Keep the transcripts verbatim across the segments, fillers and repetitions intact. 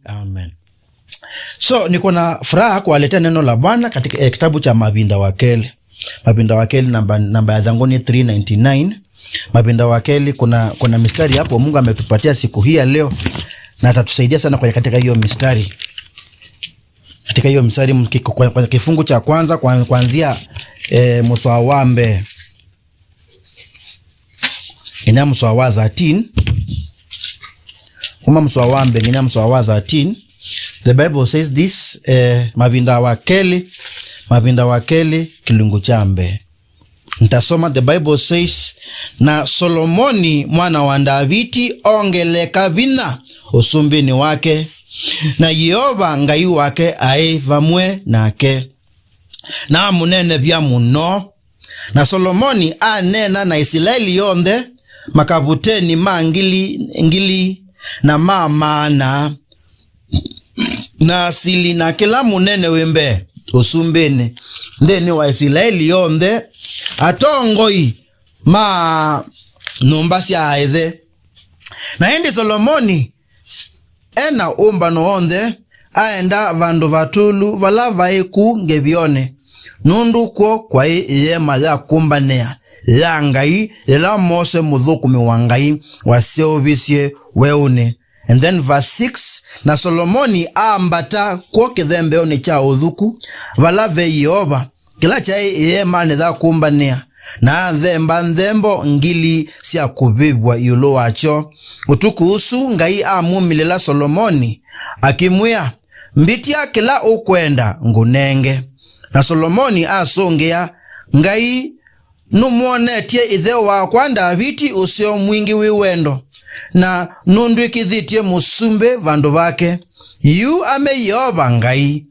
Amen. So, niko na furaha kuwaletea neno la Bwana katika, eh, kitabu cha Mavinda wa Kelĩ. Mavinda wa Kelĩ namba, namba ya thangu ni three ninety-nine. Mavinda wa Kelĩ, kuna, kuna mistari hapo Mungu ametupatia siku hii ya leo, na atatusaidia sana kwa, katika hiyo mistari. Katika hiyo mistari, mki-, kwa, kwa kifungu cha kwanza, kwa, kuanzia, eh, mũsoa wa mbee nginya mũsoa wa thirteen. Kuma mũsoa wa mbee nginya mũsoa wa thirteen, the Bible says this, eh, Mavinda wa Kelĩ, Mavinda wa Kelĩ, kĩlungu kya mbee. Ntasoma, the Bible says, "Na Solomoni mwana wa Ndaviti ongeleka vinya ũsumbĩnĩ wake, na Yeova Ngai wake aĩ vamwe nake, na amũnenevya mũno." Na Solomoni aneena na Isilaeli yonthe, makavuteni ma ngili ngili na ma maana, na asili na kĩla mũnene wĩ mbee ũsumbĩnĩ nthĩnĩ wa Isilaeli yonthe, atongoi ma nyũmba sya aĩthe. Na ĩndĩ Solomoni e na ũmbano w'onthe, aenda vandũ vatũlu vala vaĩ kũu Ngivioni, nũndũ kw'o kwaĩ ĩeema ya kũmbanĩa ya Ngai, yĩla Mose mũthũkũmi wa Ngai waseũvisye weũnĩ. And then verse six, "Na Solomoni aambata kw'o kĩthembeonĩ kya ũthuku, vala ve Yeova, kĩla kyaĩ ĩeemanĩ ya kũmbanĩa, na athemba nthembo ngili sya kũvĩvw'a ĩũlũ wakyo." Ũtukũ ũsu Ngai amumĩlĩla Solomoni, akĩmwĩa, "Mbĩtya kĩla ũkwenda ngũnenge." Na Solomoni asũngĩa, "Ngai nũmwonetye ĩthe wakwa Ndaviti ũseo mwingĩ wĩ wendo, na nũndw'ĩkĩthĩtye mũsumbĩ vandũ vake. Yu ame Yeova Ngai,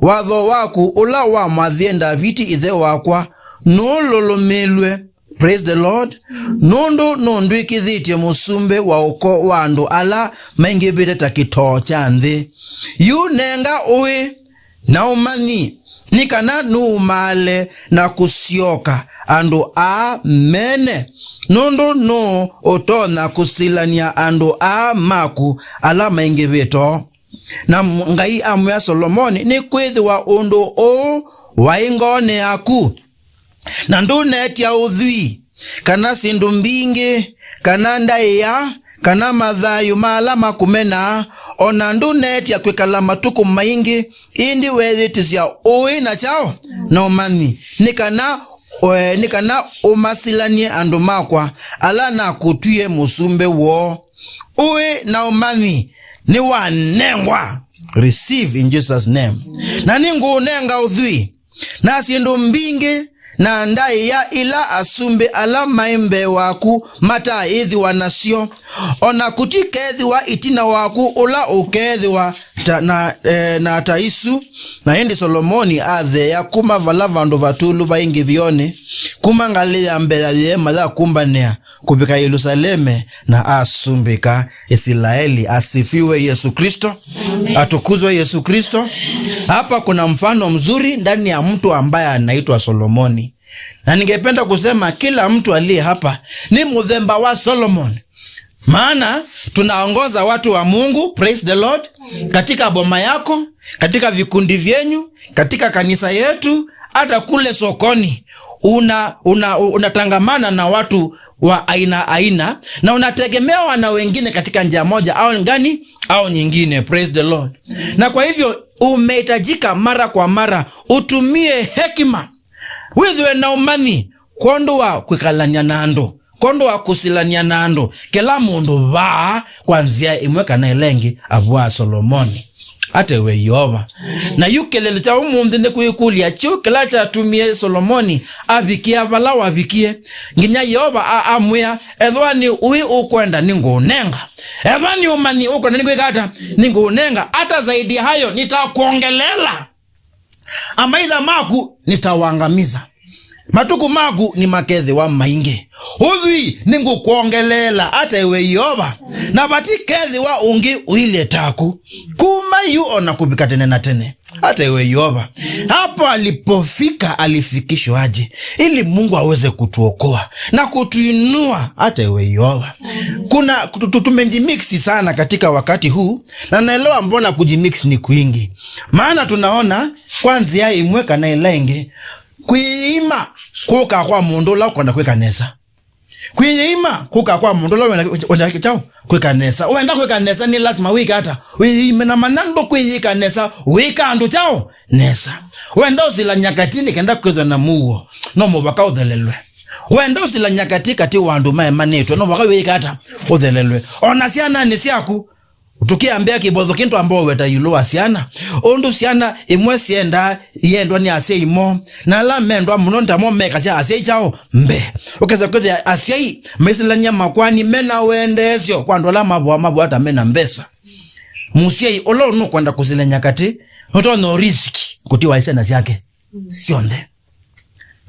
watho waku ũla wamwathie Ndaviti ĩthe wakwa nũlũlũmĩlw'e." Praise the Lord. "Nũndũ nũndw'ĩkĩthĩtye mũsumbĩ wa ũko wa andũ ala maingĩvĩte ta kĩtoo kya nthĩ. Yu nenga ũĩ na ũmanyi, nĩ kana nũumaale na kũsyoka andũ aa mene, nũndũ nũũ ũtonya kũsilany'a andũ aa maku ala maingĩvĩte ũũ?" Na Ngai amwĩa Solomoni, "Nĩkwĩthĩwa ũndũ ũũ waĩ ngoonĩ yaku, na ndũneetya ũthwii, kana syĩndũ mbingĩ, kana ndaĩa, kana mathayũ ma ala makũmenaa, o na ndũneetya kwĩkala matukũ maingĩ, ĩndĩ weeyĩtĩsya ũĩ na kyaũ? Na ũmanyi, nĩ kana, eh, nĩ kana ũmasilany'e andũ makwa, ala nakũtwie mũsumbĩ woo. Ũĩ na ũmanyi nĩwanengwa." Receive in Jesus' name. "Na nĩngũũnenga ũthwii, na syĩndũ mbingĩ, na ndaĩa ila asumbĩ ala maĩ mbee waku mataaĩthĩwa nasyo, o na kũtikethĩwa ĩtina waku ũla ũkeethĩwa ta, na, eh, na ta isu." Na ĩndĩ Solomoni atheea kuma vala vandũ vatũlu vaĩ Ngivioni, kuma ngalĩ ya mbee ya ĩeema ya kũmbanĩa, kũvika Yelusaleme, na asumbĩka Isilaeli. Asifiwe Yesu Kristo. Amen. Atukuzwe Yesu Kristo. Hapa kuna mfano mzuri ndani ya mtu ambaye anaitwa Solomoni. Na ningependa kusema kila mtu aliye hapa ni mũthemba wa Solomon. Maana tunaongoza watu wa Mungu, praise the Lord, katika boma yako, katika vikundi vyenyu, katika kanisa yetu, hata kule sokoni. Una, una, unatangamana na watu wa aina aina, na unategemewa na wengine katika njia moja au ngani au nyingine. Praise the Lord. Na kwa hivyo umehitajika mara kwa mara utumie hekima, wĩthĩwe na ũmanyi kwondũ wa kwĩkalany'a na andũ, kwondũ wa kũsilany'a na andũ. Kĩla mũndũ vaa kwa nzĩa ĩmwe kana ĩla ĩngĩ avwaa Solomoni. Atewe Yeova. Na yu kĩlĩlo kya ũmũnthĩ nĩ kwĩkũlya kyu kĩla kyatumie Solomoni avikĩa vala wavikie, nginya Yeova a-, amwĩa, "Ethĩwa nĩ ũĩ ũkwenda, nĩngũũnenga. Ethĩwa nĩ ũmanyi ũkwenda, nĩngwĩka ata? Nĩngũũnenga. Hata zaidi ya hayo, nitakuongelela. Amaitha maku nitawaangamiza. Matukũ maku nĩmakethĩwa maingĩ. Ũthwii nĩngũkwongeleela, atewe Yeova, na vatikethĩwa ũngĩ ũilye taku." Kuma yu o na kũvika tene na tene. Hata iwe Yehova. Hapo alipofika, alifikishwa aje? Ili Mungu aweze kutuokoa na kutuinua. Hata iwe Yehova. Kuna tu-, tu-, tumejimix sana katika wakati huu, na naelewa mbona kujimix ni kwingi. Maana tunaona kwa nzĩa ĩmwe kana ĩla ĩngĩ, kwĩima kũka kwa mũndũ ũla ũkwenda kwĩka nesa. Kwĩyĩima kũka kwa mũndũ ũla wenda, wenda kyaũ? Kwĩka nesa. Wenda kwĩka nesa, nĩ lasima wĩke ata? Wĩyĩime na manya ndũkwĩyĩka nesa, wĩka andũ kyaũ? Nesa. Wenda ũsila nyakati nĩ kenda kwĩthwa na mũuo, no mũvaka ũthelelwe. Wenda ũsila nyakati katĩ wa andũ maemanĩtwe, no mũvaka wĩke ata? Ũthelelwe. O na syananĩ syaku, tũkĩambĩa kĩvotho kĩndũ ambao weta ĩũlũ wa syana. Ũndũ syana imwe syendaa iendwa nĩ asyai moo, na ala mendwa mũno nĩ tamo mekasya asyai kyaũ mbee. Ũkesa kwĩthĩa asyai maisĩlany'a makwani mena wendeesyo kwa andũ ala mavoa mavoa ta mena mbesa. Mũsyai ũla ũnũkwenda kũsĩlany'a katĩ nũtonya risk kũtiwa syana syake syonthe.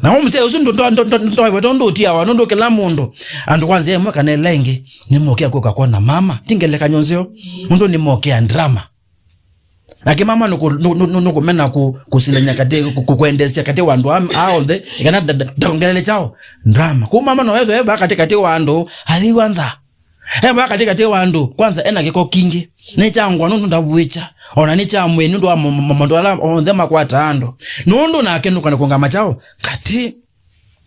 Na ũmũsee ũsu ndũ-, ndũ-, ndũ-, ndũ-, ndũ-, ndũ-, ndũ-, ũtiawa, nũndũ kĩla mũndũ, andũ kwa nzĩa ĩmwe kana ĩla ĩngĩ, nĩmokĩa kũka kwona mama. Ti ngelekany'o nzeo, nũndũ nĩmokĩa drama. Nake mama nũkũ-, nũ-, nũ-, nũ-, nũkũmena kũ-, kũsilany'a katĩ, kũ-, kũ-, kwendeesya katĩ wa andũ a, a onthe, kana nda-, nda-, ndakongelele kyaũ? Drama. Kũu mama no ethwe eva katĩ katĩ wa andũ, athiwa nza. Eva katĩ katĩ wa andũ, kwanza ena kĩko kingĩ. Nĩ kya ngwa nũndũ ndavũĩkya. Ona nĩ kya mwĩĩ nũndũ wa mo-, mo-, maũndũ ala onthe makwataa andũ. Nũndũ nake nũkwenda kũngama kyaũ? Katĩ.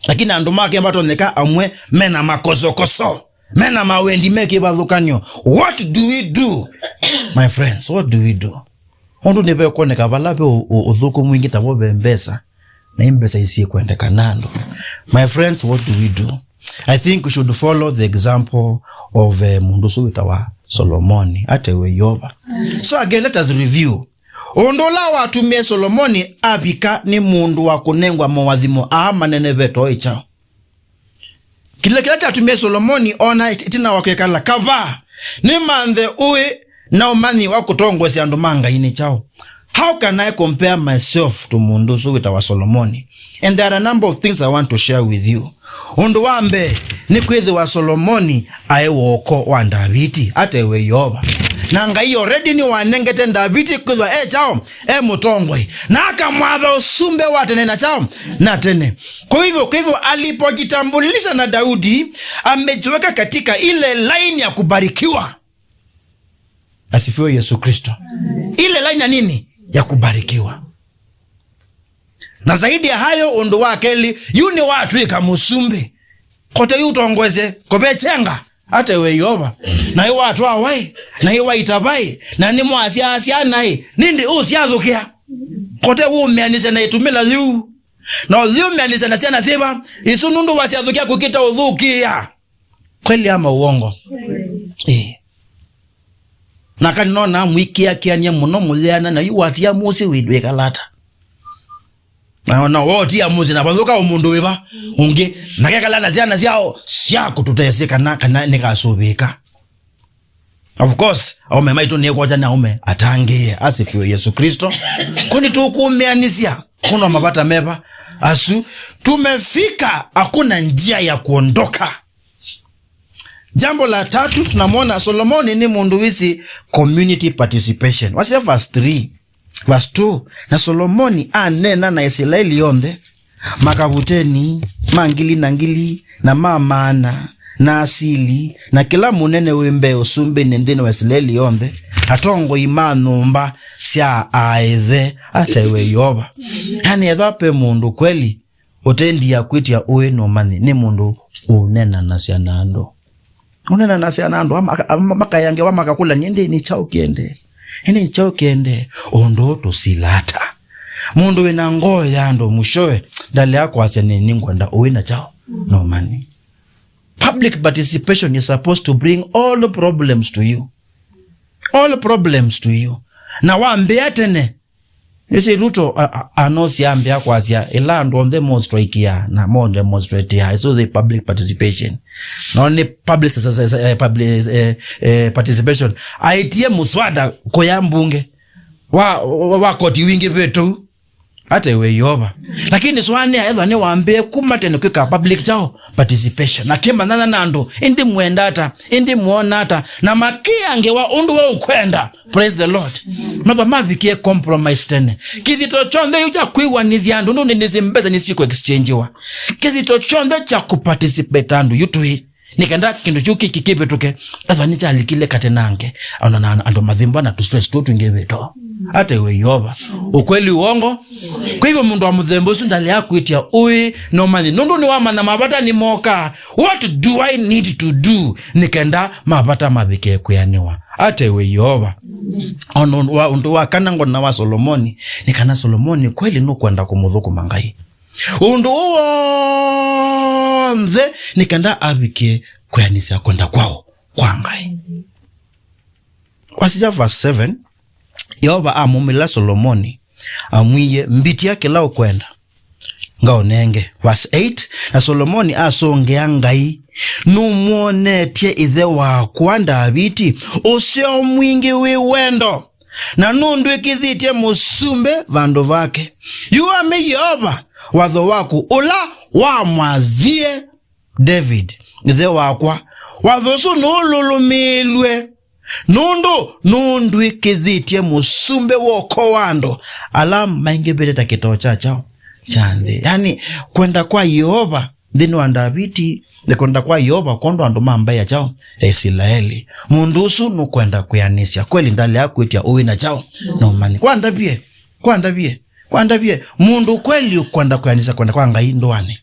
Lakini andũ make matonyeka amwe mena makosokoso. Mena mawendi me kĩvathũkany'o. What do we do? My friends, what do we do? Ũndũ nĩvekwoneka vala ve ũ-, ũ-, ũthũku mwingĩ tavo ve mbesa. Na imbesa isikwendeka na andũ. My friends, what do we do? I think we should follow the example of, eh, mũndũ ũsu wĩtawa Solomoni, atewe Yeova. So again, let us review. Ũndũ ũla watumie Solomoni avika nĩ mũndũ wa kũnengwa moathimo aa manene ve toĩ kyaũ? Kĩla kĩla kyatumie Solomoni ona ĩtina wa kwĩkala kavaa, nĩ manthe ũĩ na ũmanyi wa kũtongoesya andũ ma Ngai nĩ kyaũ? How can I compare myself to mũndũ ũsu wĩtawa Solomoni? And there are a number of things I want to share with you. Ũndũ wa mbee, nĩ kwĩthĩwa Solomoni aĩ woko wa Ndaviti, atewe Yeova. Na Ngai already nĩwanengete Ndaviti kwĩthwa e kyaũ? E mũtongoi. Na akamwatha ũsumbĩ wa tene na kyaũ? Na tene. Kwa hivyo, kwa hivyo, alipojitambulisha na Daudi, amejiweka katika ile line ya kubarikiwa. Asifiwe Yesu Kristo. Ile line ya nini? Ya kubarikiwa. Na zaidi ya hayo, ũndũ wa kelĩ, yu nĩwatw'ĩka mũsumbĩ. Kote yu ũtongoesye, kũvechenga, atewe Yeova. Na yu watwawa ĩ, na yu waita vai, na nĩmwasyaa syana ĩ, nĩndĩ ũsyathũkĩa. Kote wũmĩanĩsya na ĩtumĩla yĩu. Na ũthiũmĩanĩsya na syana syĩva, isu nũndũ wasyathũkĩa kũkĩta ũthũkĩa. Kweli ama uongo? Kweli. Eh. Na kanona mwĩkĩakĩanie mũno mũyĩana na yu watia mũsyĩ wĩndwĩkalata. Na ona wotia mũsyĩ na vathũka o mũndũ wĩva ũngĩ. Na kekala na syana syao sya kũtũtesĩ kana, kana nĩkasũvĩka. Of course, aume maitũ nĩ kwakya nĩ aume atangĩĩe. Asifiwe Yesu Kristo. Kwani tũkũmĩanĩsya? Kuna mavata meva asu. Tumefika, hakuna njia ya kuondoka. Jambo la tatu, tunamwona Solomoni nĩ mũndũ wĩsĩ community participation. Wasya verse three, verse two, na Solomoni aneena na Isilaeli yonthe, makavuteni ma ngili na ngili, na ma maana, na asili, na kĩla mũnene wĩ mbee ũsumbĩnĩ nthĩnĩ wa Isilaeli yonthe, atongoi ma nyũmba sya aaĩthe, atewe Yeova. Yani, ethwa pe mũndũ kweli, ũtendia kwĩtya ũĩ na ũmanyi nĩ mũndũ ũneenanasya na andũ. Ũneenanasya na andũ, ama-, ama-, makayangewa makakũlany'a, "Ĩndĩ nĩ kyaũ kĩendee? Ĩndĩ nĩ kyaũ kĩendee?" Ũndũ ũũ tũsila ata? Mũndũ wĩ na ngoo ya andũ mũsyoe ndalea kwasya, "Nĩ, nĩngwenda ũĩ na kyaũ? Na ũmanyi." Public participation is supposed to bring all problems to you. All problems to you. Na wambĩa tene, nĩsĩ Ruto a-, a-, anosi ambĩa kwasya, ĩla andũ onthe mostraikia na modemonstratia, so the public participation. No nĩ public, eh, public, eh, eh, participation. Aitie mũswada kũya mbunge wa, wa, wa koti wingĩ vĩtũ. Ata iwe Yeova. Lakini sũanĩa ethwa nĩwambĩe kuma tene kwĩka public kyaũ participation. Na kĩmanyana na andũ, ĩndĩ mwenda ata, ĩndĩ mwona ata, na makĩangewa ũndũ we ũkwenda. Praise the Lord. Methwa mavikie compromise tene. Kĩthito kyonthe yu kya kwĩwanĩthya andũ, ndũ nĩnĩsĩ mbesa nĩsiku exchangewa. Kĩthito kyonthe kya kũparticipate andũ yu tũĩ. Nĩ kenda kĩndũ kĩu kĩ-, kĩ-, kĩvĩtũke, ethwa nĩkyalikile kate nange, ona na andũ mathimba na tũstress tũu twingĩvĩtwa. Ata iwe Yeova. Ukweli uongo. Kwa hivyo mũndũ wa mũthemba ũsu ndalea kwĩtya ũĩ na ũmanyi. Nũndũ nĩwamanya mavata nĩmokaa. What do I need to do? Nĩ kenda mavata mavike kwĩanĩwa. Ata iwe Yeova. Ona ũndũ wa, ũndũ wa kana ngona wa Solomoni, nĩ kana Solomoni kweli nũkwenda kũmũthũkũma Ngai. Ũndũ ũũ w'onthe nĩ kenda avikie kwĩanĩsya kwenda kwaũ kwa Ngai. Wasisya verse seven, Yeova amumĩla Solomoni, amwĩie, "Mbĩtya kĩla ũkwenda, ngaũnenge." Verse eight, na Solomoni asũngĩa Ngai, "Nũmwonetye ĩthe wakwa Ndaviti ũseo mwingĩ wĩ wendo, na nũndw'ĩkĩthĩtye mũsumbĩ vandũ vake. Yu ame Yeova watho waku ũla wamwathie David, ĩthe wakwa. Watho ũsu nũlũlũmĩĩlw'e, nũndũ nũndw'ĩkĩthĩtye mũsumbĩ wa ũko wa andũ ala maingĩvĩte ta kĩtoo kya kyaũ kya nthĩ." Yani, kwenda kwa Yeova nthĩnĩ wa Ndaviti, nĩ kwenda kwa Yeova kwondũ andũ ma mbaĩ ya kyaũ ya Isilaeli. Mũndũ ũsu nũkwenda kwĩanĩsya kweli, ndalea kwĩtya ũĩ na kyaũ na ũmanyi. Kwandavye, kwandavye, kwandavye, mũndũ kweli ũkwenda kwĩanĩsya kwenda kwa Ngai ndũanĩ.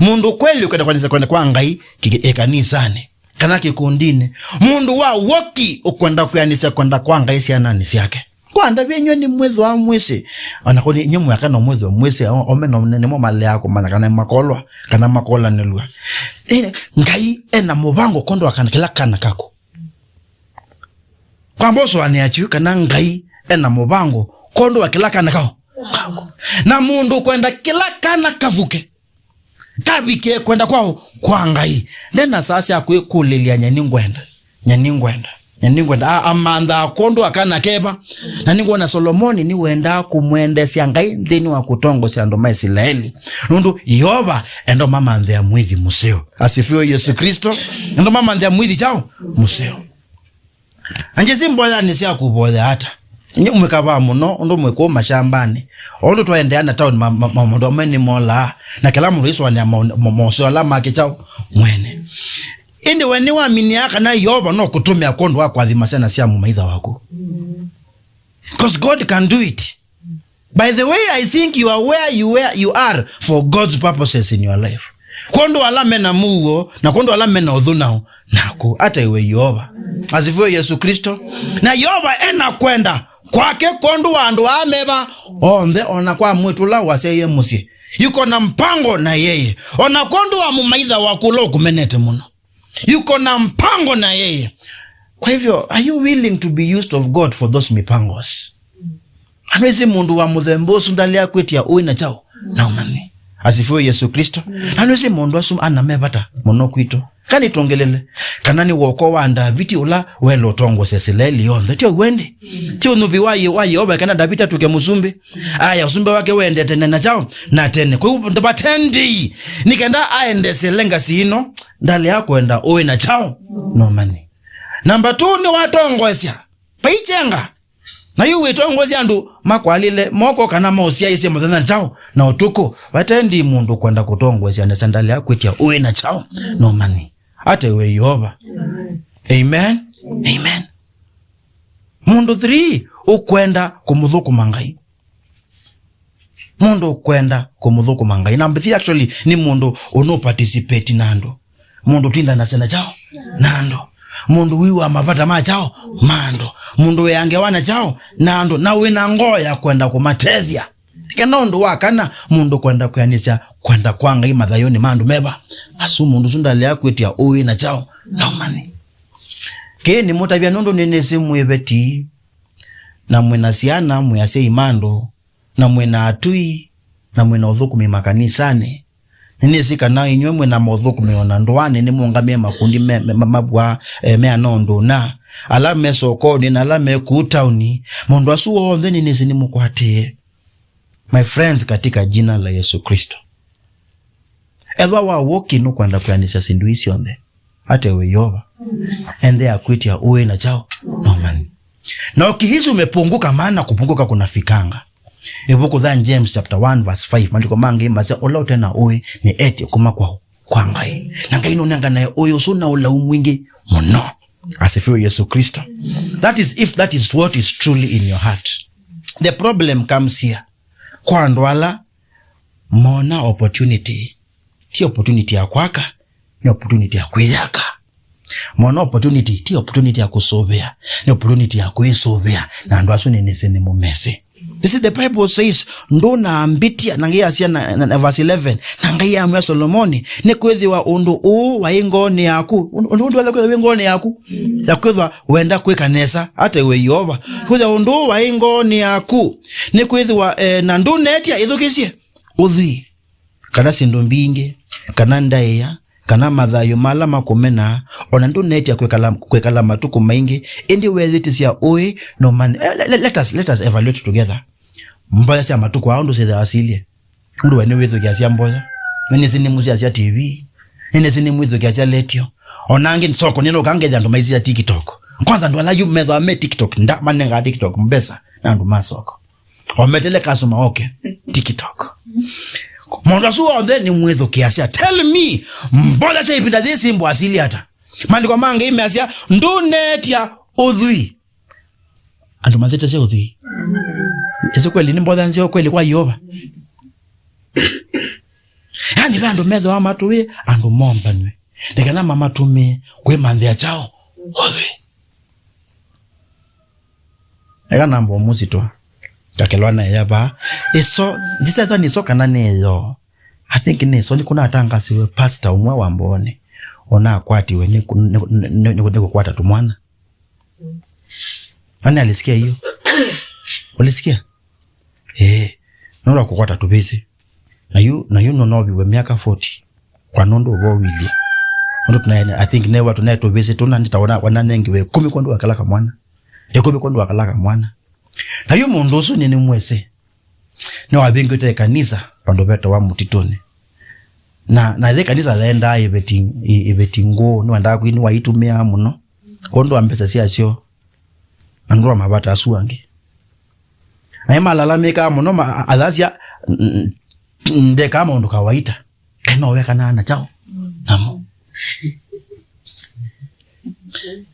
Mũndũ kweli ũkwenda kwĩanĩsya kwenda kwa Ngai ki-, ĩkanisanĩ kana kĩkundinĩ. Mũndũ wa woki ũkwenda kwĩanĩsya kwenda kwa Ngai syananĩ syake. Kwandavye, inyw'ĩ nĩmwĩthwa mwĩsĩ, ona kũni inyw'ĩ mwĩaka no mwĩthwe mwĩsĩ, o-, ome no nĩ-, nĩmo maleaa kũmanya kana makolwa, kana makolanĩlw'a. Eh, Ngai ena mũvango kwondũ wa kana, kĩla kana kaku. Kwamba ũsũanĩa kyu kana Ngai ena mũvango kwondũ wa kĩla kana kaũ kaku. Na mũndũ kwenda kĩla kana kavuke. Kavikie kwenda kwaũ kwa Ngai. Ndena saa sya kwĩkũlĩlya, nyeni ngwenda. Nyeni ngwenda. Nyeni ngwenda. A-, amanthaa kwondũ akana keva. Na nĩngwona Solomoni nĩwendaa kũmwendesya Ngai nthĩnĩ wa kũtongosya andũ ma Isilaeli. Nũndũ Yeova enda mamanthĩa mwĩthi mũseo. Asifiwe Yesu Kristo. Enda mamanthĩa mwĩthi kyaũ? Mũseo. Anjĩsĩ mboyanĩ sya kũvoya ata? Inyw'ĩ mwĩkavaa mũno ũndũ mwĩ kũu mashambani. O ũndũ twaendeea na taoni, ma-, ma-, ma-, maũndũ amwe nĩmolaa, na kĩla mũndũ aisũanĩa maũ-, ma-, moseo ala make kyaũ mwene. Ĩndĩ we nĩwaminĩaa kana Yeova no kũtũmĩa kwondũ wa kũathima syana sya mũmaitha waku? 'Cause God can do it. By the way, I think you are where you were, you are for God's purposes in your life. Kwondũ ala mena mũuo, na kwondũ ala mena ũthũ nao, naku, ata iwe Yeova. Asifiwe Yesu Kristo. Na Yeova ena kwenda kwake kwondũ wa andũ aa meva onthe, ona kwa mwĩĩtu ũla wasyaie mũsyĩ. Yuko na mpango na yeye. Ona kwondũ wa mũmaitha waku ũla ũkũmenete mũno. Yuko na mpango na yeye. Kwa hivyo, are you willing to be used of God for those mipangos? Anwĩsĩ mũndũ wa mũthemba ũsu ndalea kwĩtya ũĩ na kyaũ na ũmanyi. Asifiwe Yesu Kristo. Anwĩsĩ mũndũ asu ana me vata mũno kwitũ. Kanĩtwongelele. Kana nĩ woko wa Ndaviti ũla wele ũtongosya Isilaeli yonthe. Tyo wendi. Ti ũnyuvi wa Ye-, wa Yeova kana Ndaviti atw'ĩke mũsumbĩ. Aya, ũsumbĩ wake wendete tene na kyaũ na tene. Kwa hiyo, vatendi, nĩ kenda aendesele legacy ĩno, ndalea kwenda ũĩ na kyaũ na ũmanyi. Namba two, nĩwatongoesya. Vaikyenga. Na yu wĩtongoesya andũ makwalile moko kana maũsyaĩĩsye mũthenya na kyaũ na ũtukũ. Vatendi mũndũ kwenda kũtongoesya nesa ndalea kwĩtya ũĩ na kyaũ na ũmanyi. Ata iwe Yeova. Amen. Amen. Mũndũ three, ũkwenda kũmũthũkũma Ngai. Mũndũ ũkwenda kũmũthũkũma Ngai. Number three actually nĩ mũndũ ũnũ participate na andũ. Mũndũ ũtindanasya na kyaũ na andũ. Mũndũ wĩw'aa mavata ma kyaũ ma andũ. Mũndũ wĩangewa na kyaũ na andũ. Na wĩna ngoo ya kwenda kũmatethya. Kenda ũndũ wa kana, mũndũ kwenda kwĩanĩsya kwenda kwa Ngai mathayũnĩ ma andũ meva. Asu mũndũ ũsu ndalea kwĩtya ũĩ na kyaũ na ũmanyi. Kĩĩ nĩmũtavya nũndũ nĩnĩsĩ mwĩ veti, na mwĩna syana, mwĩ asyai ma andũ, na mwĩna atũi, na mwĩna ũthũkũmi makanisanĩ. Nĩnĩsĩ kana inyw'ĩ mwĩna maũthũkũmi o na ndũanĩ nĩmũũngamĩe makundi me, me, ma-, mavw'a, eh, meana ũndũ ũna. Ala me sokonĩ na ala me kũu taoni, maũndũ asu onthe nĩnĩsĩ nĩmũkwatĩĩe. My friends, katika jina la Yesu Kristo, ethwa wa woki nũkwenda kwĩanĩsya syĩndũ ii syonthe, ate we Yeova, ende akwĩtya ũĩ na kyaũ? Na ũmanyi. Na ukihisi umepunguka, maana kupunguka kunafikanga. Ĩvuku ya James chapter one verse five, maandĩko mangĩ masya, "Ũla ũte na ũĩ nĩ etye kuma kwa, kwa Ngai. Na Ngai nũnenganae ũĩ ũsu na ũlau mwingĩ mũno." Asifiwe Yesu Kristo. That is, if that is what is truly in your heart. The problem comes here. Kwa andũ ala mona opportunity, ti opportunity ya kwaka, nĩ opportunity ya kwĩyaka. Mona opportunity, ti opportunity ya kũsũvĩa, nĩ opportunity ya kwĩsũvĩa. Na andũ asu nĩnĩsĩ nĩmũmesĩ. You see, the Bible says, "Ndũnambĩtya," na Ngai asya na, na, na verse eleven, na Ngai amwĩa Solomoni, "Nĩkwĩthĩwa ũndũ ũũ waĩ ngoonĩ yaku." Ũndũ, ũndũ ũndũ wĩthĩwa wĩ ngoonĩ yaku, ya kwĩthwa wenda kwĩka nesa, ate we Yeova. Kwĩthĩwa ũndũ ũũ waĩ ngoonĩ yaku, nĩkwĩthĩwa, eh, na ndũnetya, ĩthukĩsye, ũthwii, kana syĩndũ mbingĩ, kana ndaĩa, kana mathayũ ma ala makũmenaa, ona ndũnetya kwĩkala, kwĩkala matukũ maingĩ, ĩndĩ weeyĩtĩsya ũĩ na ũmanyi. Eh, le-, le-, let us, let us evaluate together. Mboya sya matukũ aa ũndũ syĩthĩawa siilye. Ũndũ we nĩwĩthukĩasya mboya. Nĩnĩsĩ nĩmũsyaasya T V. Nĩnĩsĩ nĩmwĩthukĩasya letio. Ona angĩ soko nĩnũka ngethĩa andũ maisya TikTok. Kwanza andũ ala yu methwa me TikTok, nda manenga TikTok mbesa na andũ ma soko. Ometele customer oke TikTok. Mũndũ asu onthe nĩmwĩthukĩasya. Tell me, mboya sya ĩvinda yĩĩ syĩmbwa asili ata? Maandĩko mangĩ measya, "Ndũnetya ũthwii." Andũ mathĩtĩsye ũthwii. Ĩsu kweli nĩ mboya nzeo kweli kwa Yeova? Yaani, ve andũ methĩwa matũĩ, andũ mombanw'e, nĩ kana mamatũmĩe kwĩmanthĩa kyaũ? Ũthwii. Eka namba ũmũsitwa. Kakelwa na ya vaa. Ĩso, ndisethwa nĩ ĩso kana nĩ yo. I think nĩ ĩso, nĩ kũnatangasiwe pastor ũmwe wa Mbooni. Ũnakwatiwe nĩ kũ-, nĩ, nĩ, nĩ, nĩ, nĩ kũkwata tũmwana. Nani alisikia hiyo? Ulisikia? Eh, nũndũ wa kũkwata tũvĩsĩ. Na yu, na yu nũnoviwe myaka forty. Kwa nũndũ ũvo ũilyĩ. Nũndũ tũnaene, I think newa tũnae tũvĩsĩ tũna nĩtaona wananengiwe ĩkũmi kwondũ wa kala kamwana. Ĩkũmi kwondũ wa kala kamwana. Na yu mũndũ ũsu nĩ nĩmwĩsĩ. Nĩwavingĩte ĩkanisa vandũ vetawa Mũtitũnĩ. Na, na ĩthĩ ĩkanisa yaendaa ĩveti, ĩ-, ĩveti ngũũ, nĩwendaa kwĩ nĩwaitũmĩaa mũno. Kwondũ wa mbesa syasyo, na nũndũ wa mavata asu angĩ. Na nĩmalalamĩkaa mũno, ma-, a-, athasya, "N-, n-, ndekaa maũndũ kawaita." Eno wekanaa na kyaũ? Namo.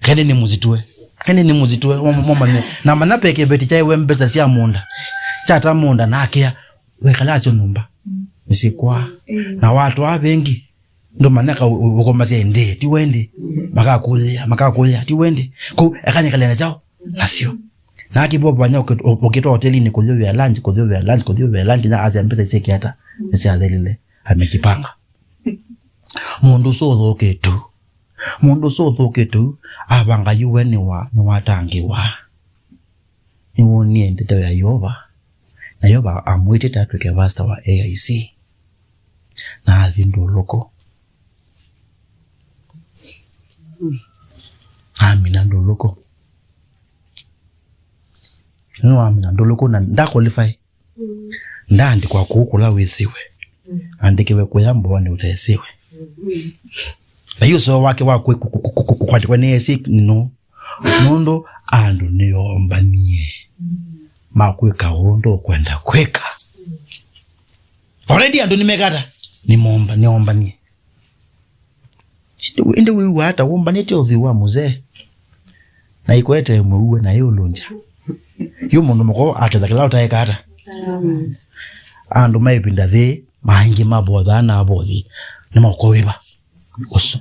Kende nĩ mũsitue. Kende nĩ mũsitue. Mo-, mo-, momanye. Na mana peke beti chaiwe mbesa sya mũnda. Chata mũnda na akĩa. Wekala asyo nyũmba. Nĩsikwa. Na watu avengi. Ndo manyaka u-, u-, ũkomasya ĩndĩ, ti wendi. Makakũyĩa, makakũyĩa, ti wendi. Kũu, ekanyekale na kyaũ? Nasyo. Na akivovo vanya ũkĩ-, ũ-, ũkĩtwa hotelinĩ kũthyũvĩa lunch, kũthyũvĩa lunch, kũthyũvĩa lunch, na asya mbesa isyĩke ata? Nĩsyathelile. Amejipanga. Mũndũ ũsu ũthũkĩtu. Mũndũ ũsu ũthũkĩtu, avanga yu we nĩwa-, nĩwatangĩwa. Nĩwonie ndeto ya Yeova. Na Yeova amwĩtĩte atw'ĩke pastor wa A I C. Na athi ndũlũkũ. Amina ndũlũkũ. Nĩwamina ndũlũkũ na nda qualify. Ndaandĩkwa kũu kũla wĩsĩwe. Andĩkĩwe kũya Mbooni ũtesĩwe. Na yu ũseo wake wa kwĩ-, kũ-, kũ-, kũ-, kũ-, kũ-, kwandĩkwa nĩ A I C no. Nũndũ andũ nĩombanie makwĩka ũndũ ũkwenda kwĩka. Already andũ nĩmekata, nĩmomba-, nĩombanie. Ĩndĩ, ĩndĩ wĩw'a ata wũmbanĩtye ũthwii wa mũzee? Na ikwete ĩmwe uwe na ĩũlũngya. Yu mũndũ mũka aketha kĩla ũtaeka ata? Andũ ma ĩvinda yĩĩ, maingĩ mavothaa na avothi, nĩmaũkowĩva. Ũsu.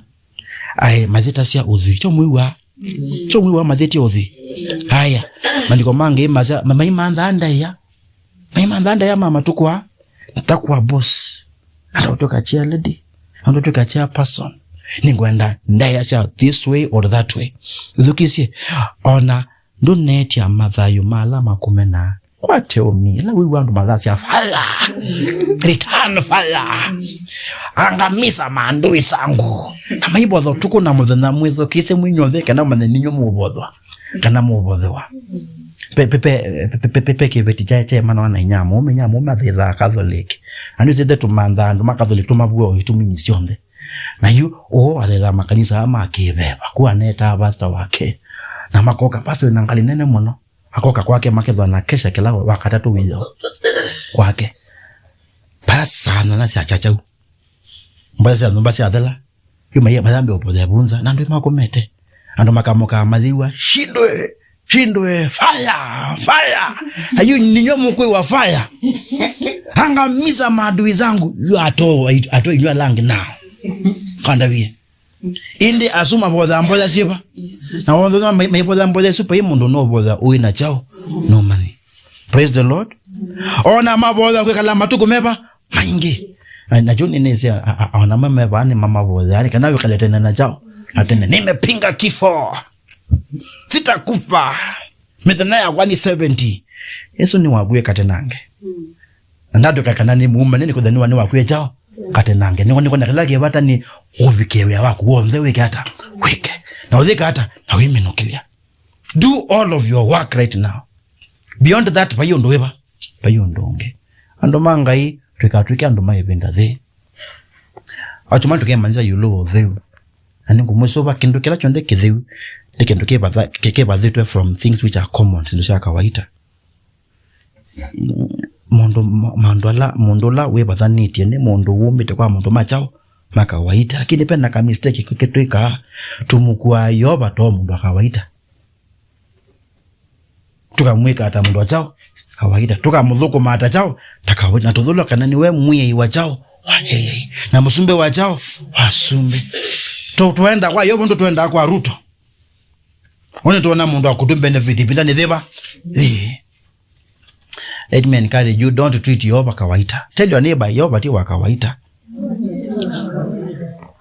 Aĩ, mathĩtasya ũthwii. Kyo mwĩw'a. Kyo mwĩw'a mathĩtye ũthwii. Aya. Maandĩko mangĩ masya, ma-, maimanthaa ndaĩa. Maimanthaa ndaĩa ma matukũ aa. Natakuwa boss. Nataũtwĩka chair lady. Nataũtwĩka chairperson. Nĩngwenda ndaĩa sya this way or that way. Ĩthukĩsye. Ona ndũnetya mathayũ ma ala makũmenaa. Kwate ũmi, ĩla wĩw'a andũ mathasya, "Fire! Return fire! Angamiza maadui zangu!" Na maivotha ũtukũ na mũthenya mwĩthukĩĩsye mwĩnyonthe kana manye ninyo mũvothwa, kana mũvothewa. Pe, pe, pe, pe, pe, pe, pe kĩveti kya, kya mana na inya mũũme, inya mũũme athĩthaa Catholic. Na nĩsĩte tũmantha andũ ma Catholic tũmavua o itumi syonthe. Na yu, ũũ athĩthaa makanisa aa ma kĩveva. Kũu anetaa pastor wake. Na makoka, pastor wĩna ngalĩ nene mũno. Akoka kwake makethwa na kesha kĩla wa katatũ wĩoo kwake. Pastor na sya chachau. Mboya sya nyũmba syathela. Yu maiya mayambe ũvothea vunza, na andũ makomete. Andũ makamokaa mathĩwa, "Shindwe, shindwe, fire, fire." Ayu ninyo mkuu wa fire. "Angamiza maadui zangu." Yu ato, ato inyo alangi nao. Kandavie. Indi asu mavothaa mboya syĩva? Na wothe ma-, maivotha mboya isu, vai mũndũ no votha ũĩ na chao, no money. Praise the Lord. Ona mavotha kwĩkala matukũ meva maingĩ. Na, na juu nĩnĩsĩ, a, a, a, ona mame vaa nĩ mamavothe, yani, kana wĩkale tene na chao, na tene, "Nimepinga kifo. Sitakufa. Mĩthenya yakwa nĩ seventy." Yesu nĩ wakw'e katenange. Na ndatwĩka kana nĩ mũũme, nĩ nĩkũthaniwa nĩ wakw'e chao katenange. Nĩko, nĩko na kĩla kĩvata nĩ ũvikĩe wĩa waku w'onthe wĩke ata? Wĩke. Na ũyĩka ata? Na wĩminũkĩlya. Do all of your work right now. Beyond that, vai ũndũ wĩva? Vai ũndũ ũngĩ. Andũ ma Ngai, tũikatw'ĩke andũ ma ĩvinda thĩ. Atuma tũkemanyĩsya ĩũlũ wa ũtheu. Na nĩngũmwĩsũva kĩndũ kĩla kyonthe kĩtheu, nĩ kĩndũ kĩvatha-, kĩ-, kĩvathĩtwe from things which are common, syĩndũ sya kawaita. Mũndũ, ma-, maũndũ ala, mũndũ ũla wĩvathanĩtye nĩ mũndũ wumĩte kwa maũndũ ma chao ma kawaita. Lakini pena ka mistake kĩ-, kĩtwĩkaa, tũmũkuaa Yeova to mũndũ wa kawaita. Tũkamwĩka ta mũndũ wa chao kawaita. Tũkamũthũkũma ta chao ta kawaita. Na tũthũlwa kana nĩwe mwĩai wa chao wa eai. Na mũsumbĩ wa chao wa asumbĩ. Tũ-, tũenda kwa Yeova, ũndũ tũendaa kwa Ruto. Ũnĩ tuona mũndũ akũtũ benefit ĩvinda nĩ thĩva? Ĩĩ. Let me encourage you, don't treat Yeova kawaita. Tell your neighbor, Yeova ti wa kawaita.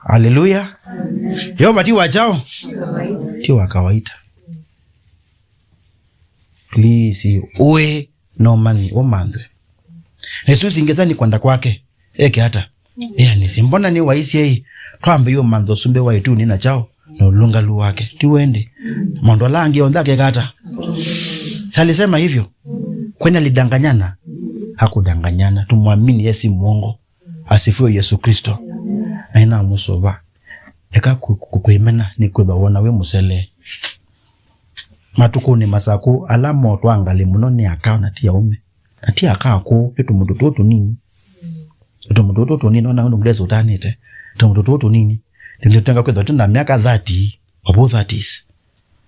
Hallelujah. Yeova ti wa chao? Ti wa kawaita. Please, ũĩ no money, ũmanthwe. Na isu singĩ nĩ kwenda kwake. Eke ata? Ĩanĩsye, mbona nĩ waisye ĩ? Twambĩĩe ũmantha ũsumbĩ wa ĩtunĩ na chao na ũlũngalu wake. Ti wendi? Maũndũ ala angĩ onthe akeka ata? Si alisema hivyo? Kwani alidanganyana? Hakudanganyana. Tumwamini yeye si mwongo. Asifiwe Yesu Kristo. Na nĩnamũsũva. Eka ku-, ku-, kwĩmena nĩ kwĩthwa wona wĩ mũsele. Matukũnĩ masakũ, ala motwa ngalĩ mũno nĩ aka na ti aũme. Na ti aka akũũ, nĩ tũmũndũ tũũ tũnini. Nĩ tũmũndũ tũũ tũnini, ona ũndũ Grace ũtanĩte. Tũmũndũ tũũ tũnini. Nĩtũtenga kwĩthwa twĩ na myaka thirty, above thirties.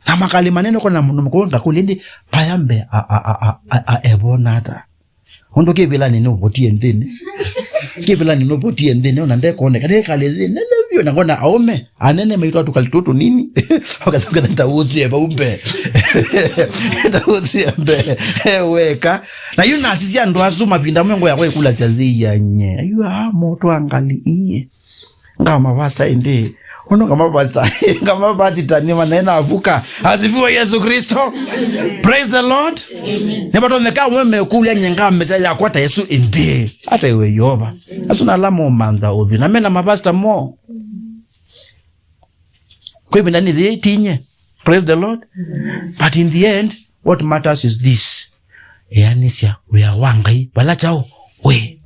Na makalĩ manene, kona mũndũ mũkũũ ngakũlya, ĩndĩ vaya mbee a, a, a, a, a, a, evona ata? Ũndũ kĩvĩlanĩ nũvotie nthĩnĩ. Kĩvĩlanĩ nũvotie nthĩnĩ, ona ndekoneka. Ndekalĩ nthĩnĩ, nene vyũ, na ngona aũme anene maitũ atũkalĩ tũtũ nini. Ũkatha, ũkatha, "Ndaũsie vau mbee." Ndaũsie mbee. E weka. Na yu nasisya andũ asu mavinda mengo yakwa ĩkulasya nzĩianye. Ayu aa motwa ngalĩ iye. Ngama pastor ĩndĩ. Ũndũ ngama pastor. Ngama pastor nĩ manena avuka. Asifiwe Yesu Kristo. Praise the Lord. Nĩvatonyeka ũmwe mekũlya nye ngamesa yakwa ta Yesu ĩndĩ. Ata iwe Yeova. Asu na ala momantha ũthyũ. Na mena mapasta mo. Kwĩ ĩvinda nĩ yĩtinye. Praise the Lord. But in the end, what matters is this. Eanĩsya wĩa wa Ngai vala chao wĩ.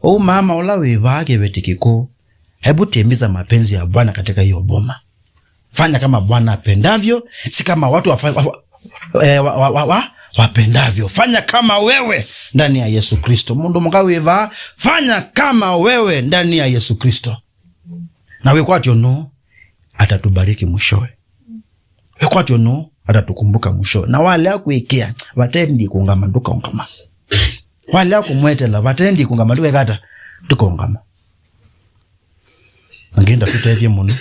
Ũu mama ũla wĩ vaa kĩveti kĩkũũ, hebu timiza mapenzi ya Bwana katika hiyo boma. Fanya kama Bwana apendavyo, si kama watu wafa-, wa-, eh, wa-, wa-, wa-, wa-, wapendavyo. Fanya kama wewe ndani ya Yesu Kristo. Mũndũ mũka wĩ vaa, fanya kama wewe ndani ya Yesu Kristo. Na wĩkwatyo nũũ atatubariki mwishowe. Wĩkwatyo nũũ atatukumbuka mwishowe. Na walea kwĩkĩa, vatendi kũngama, ndũkaũngama. Walea kũmwetela, vatendi kũngama, ndũkeka ata? Ndũkaũngama. Na Ngai ndatũtethye mũno.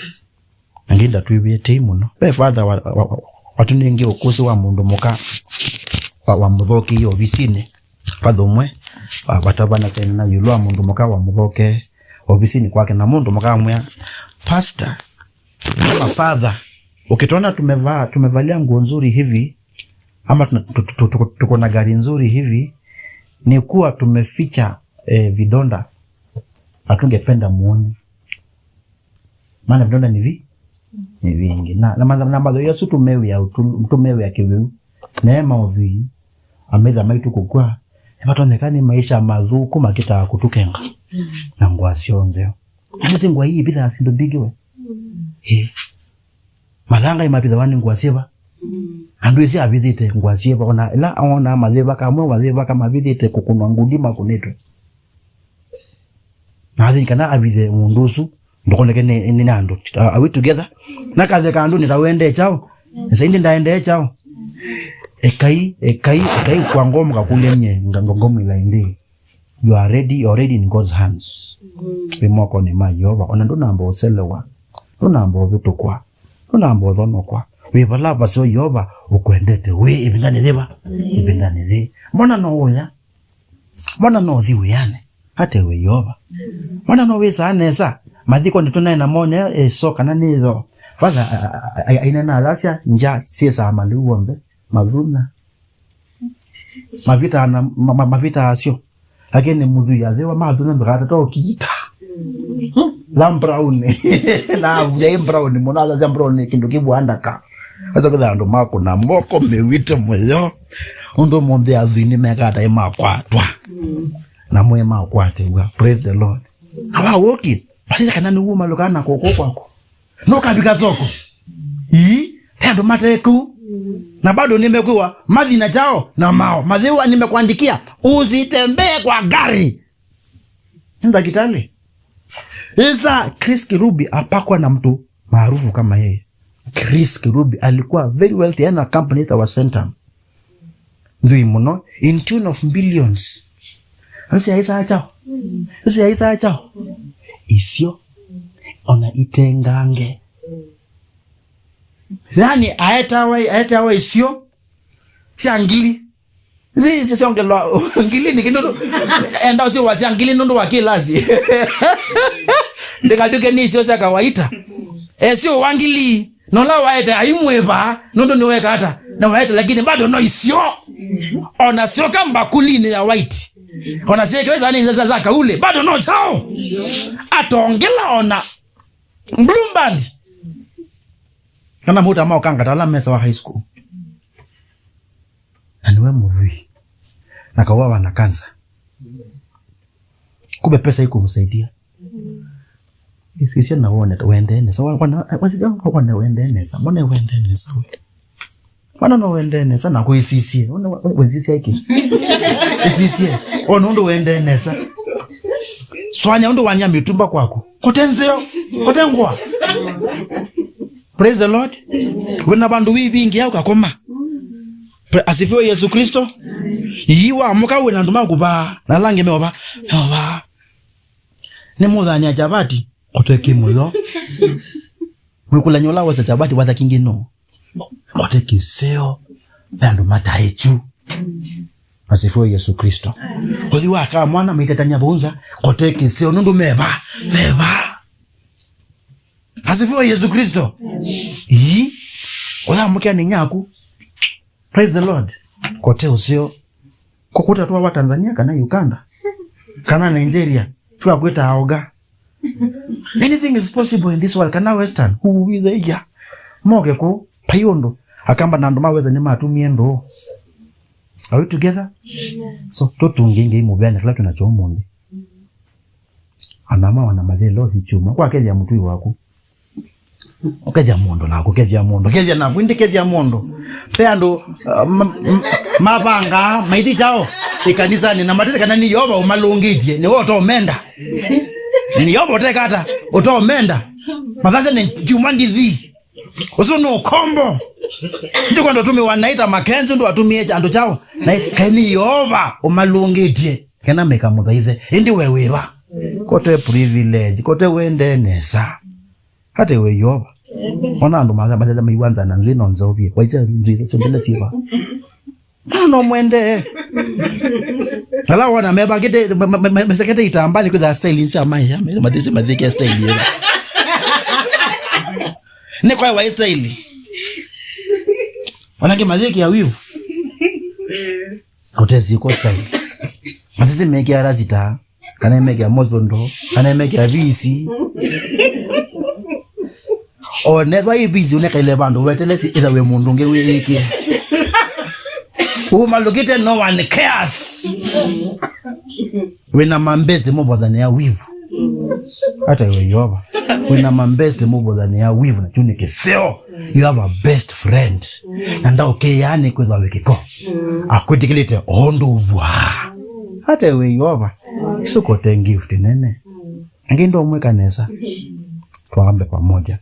Na Ngai ndatwĩvĩe tei mũno. Ve father wa, wa, wa, watũnengie ũkũsĩ wa mũndũ mũka wa, wamũthokeie ovisinĩ. Father ũmwe, wa, vatavana sene na ĩũlũ wa mũndũ mũka wamũthokee ovisinĩ kwake, na mũndũ mũka amwĩa, "Pastor, ama father, ukituona tumevaa, tumevalia nguo nzuri hivi, ama tuna-, tu-, tu-, tu-, tuko na gari nzuri hivi, ni kuwa tumeficha, eh, vidonda. Hatungependa muone." Maana vidonda ni vi-, ni vingi. Na, na matha-, na mathau asu tũmewĩa ũtulu-, tũmewĩa kĩwĩu. Neema ũthwii, amaitha maitũ kũkw'a, nĩvatonyeka nĩ maisha mathũku makĩtaa kũtũkenga na ngũa syoo nzeo. Nĩsĩ ngũa ii ivithaa syĩndũ mbingĩ we. Ĩĩ. Malanga imavithawa nĩ ngũa syĩva? Andũ ĩsĩ avithĩte ngũa syĩva? Ona ĩla onaa mathĩva kamwe, mathĩva kamavithĩte kũkũnwa ngundi makũnĩtwe. Na athĩnĩ kana avithe mũndũ ũsu, ndũkoneke nĩ, nĩ, nĩ andũ. Are we together? Na katheka andũ nĩ ta wendee kyaũ? Nĩsa indi ndaendee kyaũ? Ekai, ekai, ekai kwa ngomo kakũlya nye, nga-, ngo-, ngomo ila indi. You are ready, you are ready in God's hands. Wĩ mokonĩ ma Yeova, ona ndũnamba ũselewa, ndũnamba ũvĩtũkwa, ndũnamba ũthonokwa. Wĩ vala vaseo Yeova ũkwendete wĩ ĩvindanĩ yĩva? Ĩvindanĩ yĩĩ. Mbona no ũya? Mbona no ũthi wĩanĩ? Ate we Yeova. Mbona no wĩsaa nesa? Mathiko nĩtũnaĩ na monea ĩso kana nĩ ĩtho. Father, a-, a-, a-, aina na athasya ngya syĩsaa malĩu onthe, mathunya. Mavitaa na, ma-, ma-, mavitaa asyo. Lakini mũthwii athĩwa mathunya ndũkatata ũkiita. Tha brown. Na yai brown mũno, athasya brown nĩ kĩndũ kĩvwandaka. Asa kwĩtha andũ makũna moko mĩwĩte mũyo. Ũndũ mũnthĩ athwii nĩmekata ĩmakwatwa. Na mwe makwatĩw'a. Praise the Lord. Awa wokit. Pasisa kana nĩ wuma lukana koko kwako. Nũkavika soko. Ii, he andũ mate kũu. Na bado nimekwĩwa mathi na chao na mao. Mathĩwa nimekuandikia usitembee kwa gari. Ni ndakitali. Isa Chris Kirubi apakwa na mtu maarufu kama yeye. Chris Kirubi alikuwa very wealthy, ana company itawa Centum. Nthwii mũno, in tune of billions. Ũsu yaisaa kyaũ? Ũsu yaisaa kyaũ? Isio. Ona itengange. Yani, aetawa, aetawa isio sya ngili. Zi, zi syongelwa ngili nĩ kĩndũ. Enda ũsio wa sya ngili nũndũ wa kĩlasi. Ndikatuke nĩ isio sya kawaita. Esio wa ngili. Nola waete aimwĩva, nũndũ nĩweka ata? Na waete, lakini bado no isio. Ona syoka mbakulinĩ ya white. Ona syeke wesa nĩ za, za kaule, bado no chao. Atongela ona Blue Band. Kana mũta maũkangata ala mesa wa high school. Na nĩwe mũthwii. Na kauawa na cancer. Kumbe pesa ikumsaidia. Isisya na wone wende nesa. Wa-, wana, wasisya wone wende nesa. Mone wende nesa we. Mwana no wende nesa na kwisisye. One wa-, we-, wesisya iki. Isisye. One ũndũ wende nesa. Swanya ũndũ wanya mĩtumba kwaku. Kote nzeo. Kote ngwa. Praise the Lord. Wĩna vandũ wĩvingĩa ũkakoma. Pra-, asifiwe Yesu Kristo. Ii wamũka wĩna andũ makũvaa. Na langi meova. Meova. Nĩ mũthani ya chapati. Kote kĩ mũyo. Mwĩkũlany'a ũla wesa chapati watha kingĩ no. Kote kĩseo. Na andũ mataĩkyu. Asifiwe Yesu Kristo. Ũthi wa kaa mwana maitetania vau nza. Kote kĩseo. Nũndũ meva. Meva. Asifiwe Yesu Kristo. Ii. Ũthamũkĩa nĩ nyaku. Praise the Lord. Kote ũseo. Kũkũta twa wa Tanzania kana Uganda. Kana Nigeria. Twa kwĩta aoga. Anything is possible in this world. Kana Western. Who will they ya? Moke kũ. Pai ũndũ. Akamba na andũ maweza nĩ matumie ndũ. Are we together? So, tũtũngĩe Ngai mũvea na kĩla twĩnakyo ũmũnthĩ. Anama wana mathĩla ũthi kyumwa. Kwa kethĩa mũtui waku. Ũkethĩa mũndũ naku, kethĩa mũndũ, kethĩa naku, indi kethĩa mũndũ. Ve andũ, uh, ma-, ma-, mavangaa, maithi kyaũ, ĩkanisanĩ, na matete kana nĩ Yeova ũmalũngĩtye, nĩwe ũtomenda. Nĩ Yeova ũtekata, ũtomenda. Mathasya nĩ kyumwa ndithi. Ũsu nĩ ũkombo. Ndikwenda ũtũmĩwa naĩ ta Makenzi, ũndũ atũmĩe andũ kyaũ. Naĩ, kaĩ nĩ Yeova ũmalũngĩtye. Kena meka mũthaithe. Ĩndĩ we wĩva? Kote privilege, kote wende nesa. Hata we Yeova. Ona andũ matha matha maiwa nza na nzwĩ no nzovie. Waisya nzwĩ sio mbele siva. No, no mwende. Ala wana mebakite, me-, me-, me-, mesekete itambani kwitha style ncha mai, ya, me-, mathisi mathike style yeba. Nĩ kwa wa style. Wanange mathiki ya wivu. Kotesi kwa style. Mathisi meke arasita. Kana meke mozondo. Kana meke abisi. O nethwa ibisi unekaile vandu wetelesi itha we mundu nge wĩkie. Umalũkĩte, no one cares. Wĩna mambesti mũvothanĩa wivu. Hata iwe Yeova. Wĩna mambesti mũvothanĩa wivu, na kyu nĩ kĩseo. You have a best friend. Na ndaũkĩaa nĩ kwĩthwa wĩ kĩko. Akwĩtĩkĩlĩte o ũndũ ũvwaa. Hata iwe Yeova. Sũkote gift nene. Angĩ ndomwĩka nesa. Tuambe pamoja.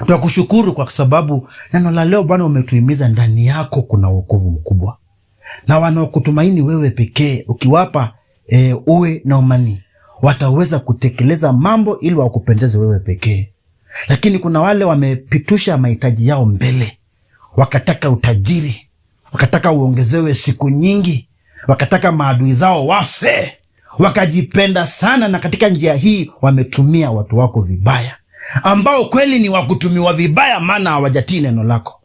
Twakushukuru kwa sababu neno la leo Bwana umetuhimiza ndani yako kuna wokovu mkubwa. Na wanaokutumaini wewe pekee, ukiwapa, eh, uwe na umani, wataweza kutekeleza mambo ili wakupendeze wewe pekee. Lakini kuna wale wamepitusha mahitaji yao mbele, wakataka utajiri, wakataka uongezewe siku nyingi, wakataka maadui zao wafe, wakajipenda sana, na katika njia hii wametumia watu wako vibaya, ambao kweli ni wa kutumiwa vibaya, maana hawajatii neno lako.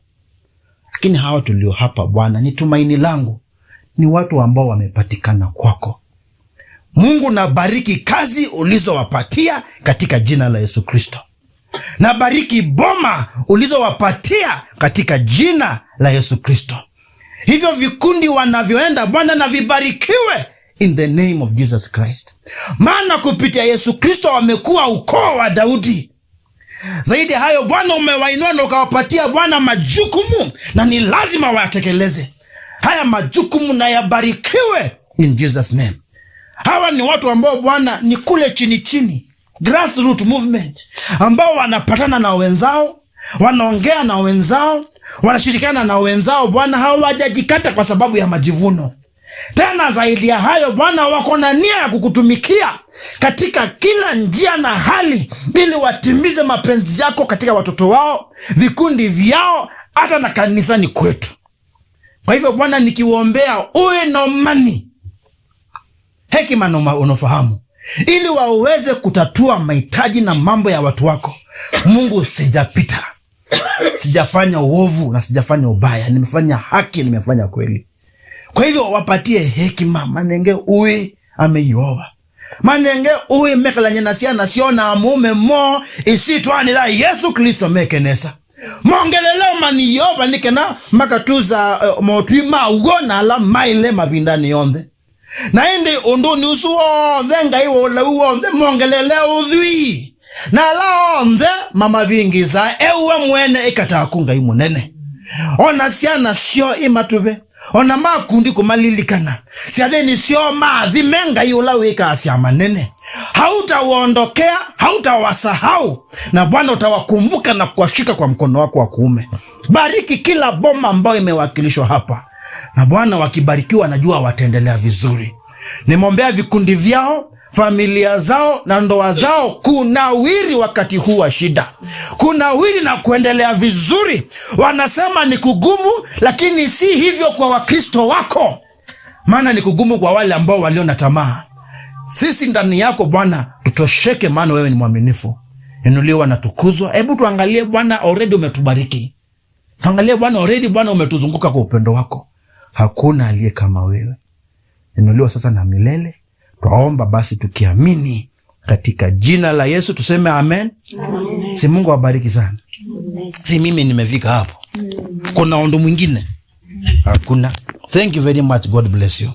Lakini hawa tulio hapa Bwana, ni tumaini langu, ni watu ambao wamepatikana kwako. Mungu, nabariki kazi ulizowapatia katika jina la Yesu Kristo. Nabariki boma ulizowapatia katika jina la Yesu Kristo. Hivyo vikundi wanavyoenda, Bwana, na vibarikiwe in the name of Jesus Christ. Maana kupitia Yesu Kristo wamekuwa ukoo wa Daudi. Zaidi ya hayo, Bwana, umewainua na ukawapatia, Bwana, majukumu, na ni lazima wayatekeleze haya majukumu, na yabarikiwe in Jesus name. Hawa ni watu ambao, Bwana, ni kule chini chini, grassroot movement, ambao wanapatana na wenzao, wanaongea na wenzao, wanashirikiana na wenzao. Bwana, hawajajikata kwa sababu ya majivuno. Tena zaidi ya hayo, Bwana, wako na nia ya kukutumikia katika kila njia na hali, ili watimize mapenzi yako katika watoto wao, vikundi vyao, hata na kanisani kwetu. Kwa hivyo, Bwana, nikiwaombea uwe na umani, hekima na uma-, unafahamu, ili waweze kutatua mahitaji na mambo ya watu wako. Mungu, sijapita. Sijafanya uovu na sijafanya ubaya. Nimefanya haki, nimefanya kweli. Kwa hivyo, wapatie hekima, manenge uĩ ame Yeova. Manenge uĩ mekalanye na syana syoo na amũũme moo, ĩsyĩtwanĩ ya Yesu Kristo meke nesa. Mongelele ũmanyi Yeova nĩ kana makatusa, eh, motwi ma w'o na ala maĩle mavindanĩ yonthe. Na ĩndĩ ũndũnĩ ũsu w'onthe, Ngai wa ũlau w'onthe, mongelele ũthwii. Na ala onthe mamavĩngĩĩsaa, e we mwene ĩka taku Ngai mũnene. O na syana syoo imatũve, o na makundi kũmalilikana. Syathĩnĩ syoo maathime Ngai ũla wĩkaa syama nene. Hautawaondokea, hautawasahau. Na Bwana utawakumbuka na kuwashika kwa mkono wako wa kuume. Bariki kila boma ambayo imewakilishwa hapa. Na Bwana, wakibarikiwa, najua wataendelea vizuri. Nimeombea vikundi vyao, familia zao na ndoa zao kunawiri wakati huu wa shida. Kunawiri na kuendelea vizuri. Wanasema ni kugumu, lakini si hivyo kwa Wakristo wako. Maana ni kugumu kwa wale ambao walio na tamaa. Sisi ndani yako, Bwana, tutosheke, maana wewe ni mwaminifu. Inuliwa na tukuzwa. Hebu tuangalie, Bwana, already umetubariki. Angalia, Bwana, already, Bwana, umetuzunguka kwa upendo wako. Hakuna aliye kama wewe. Inuliwa sasa na milele. Twaomba basi tukiamini katika jina la Yesu, tuseme amen. Amen. Si Mungu awabariki sana. Amen. Si mimi nimefika hapo. Kuna undu mwingine? Hakuna. Thank you very much. God bless you.